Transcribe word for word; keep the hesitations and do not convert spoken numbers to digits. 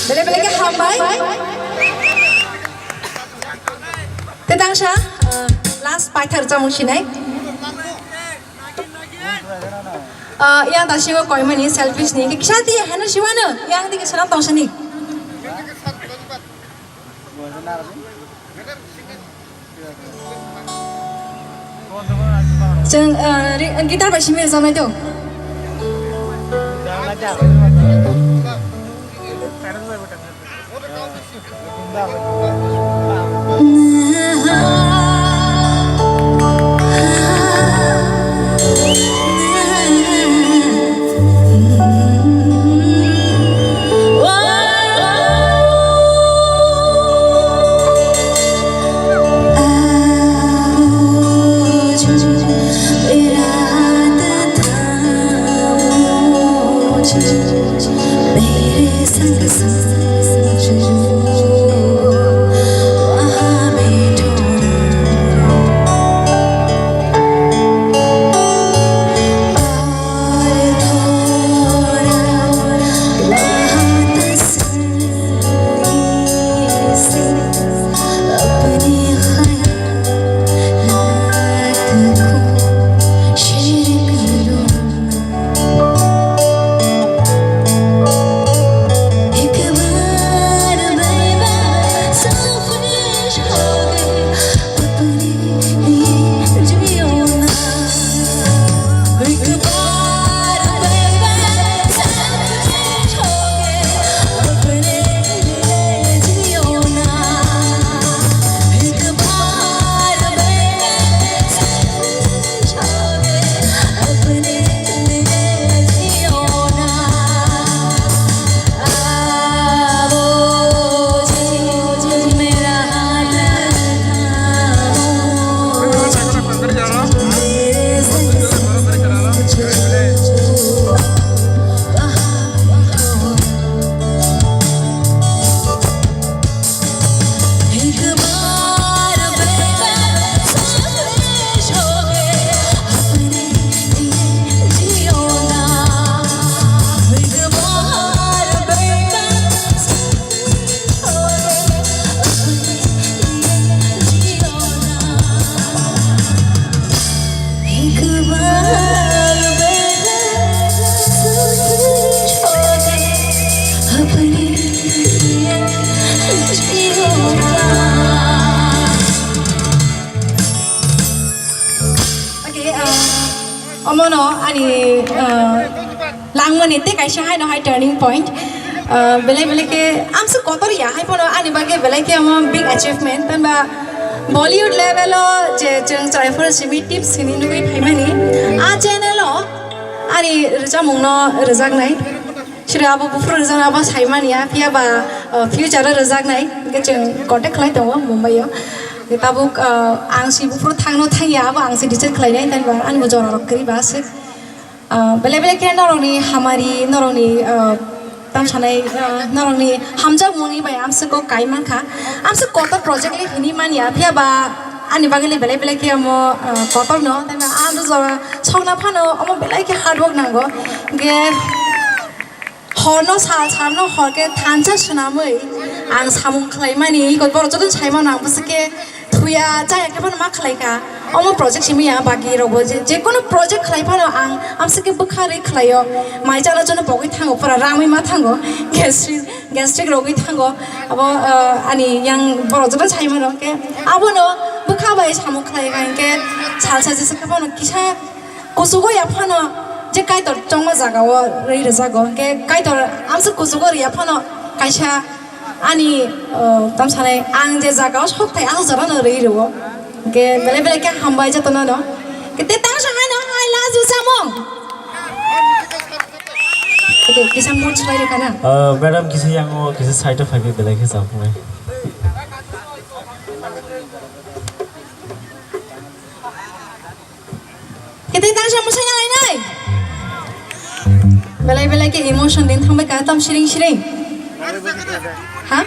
Belai belai khe hambai. Tei tangsa, uh, last paithar chamung sinai. Uh, yang tasingo koimani selfish ni kisa di heno siwano yang di kisa tong sini. Chwng, uh, ri-, guitar bai simi rwchapnai to. Okay, uh, omono ani, uh, langmani tei kaisa haino hai turning point. Uh, belai belai khe amswk kotor ya, hai phano ani bagwi belai khe omo big achievement. Tei ba Bollywood level o je chwng chwraifru simi tips sini nugwi phaimani, a channel o ani rwchapmungno rwjaknai. Sira abo buphuru rwjaknai abo saimani ya, phiya ba, uh, future o rwjaknai. Hwnkhe chwng contact khlai tongo Mumbai o. Tabuk, uh, ang si buphuru thangno thangya, abo ang si decide khlainai, tei ba ani bo jora rok kwrwi ba aswk. Ah, belai belai khe norokni hamari, norokni, ah, tamo sanai, ah, norokni hamjakmungni bai amswk kok kai mankha. Amswk kotor project le hini manya, phiya ba ani bagwi le belai belai khe omo, ah, kotor no. Tei ba ang rwjak sokna phano omo belai khe hard work nango. Hwnkhe horno sal salno hor khe thansa swnamwi ang samung khlaimani, iko borok jotono saimano ang bwswk khe thuya chaya khe phano ma khlai kha. Omo project simi ya bagi rokbo je, je kono project khlai phano ang amswk khe bwkha rwi khlaio. Mai chana jono pogwi thango, pura ramwi ma thango. Gastric, gastric rogwi thango. Abo, uh, ani yang borok joto sai mano khe abono bwkha bai samung khlai kha hinkhe salsa jesa khe phano kisa kuchugo ya phano je Kaitor chongma jagao rwi rwjago. Hinkhe Kaitor amswk kuchugo rwya phano kaisa ani, uh, tam sanai ang je jagao sok thai ah jorano rwi rwo. Hwnkhe belai belai khe hambai jotono no. Hwnkhe tei tang sanai no I love you samung. Hwnkhe kisa mood swlai rwkha na. Uh, madam, kisa yango kisa side o phai khe belai khe chapnai. Kete tang sa musai na lainai. Belai belai khe emotion din thangbai ka tam siring siring. Ha?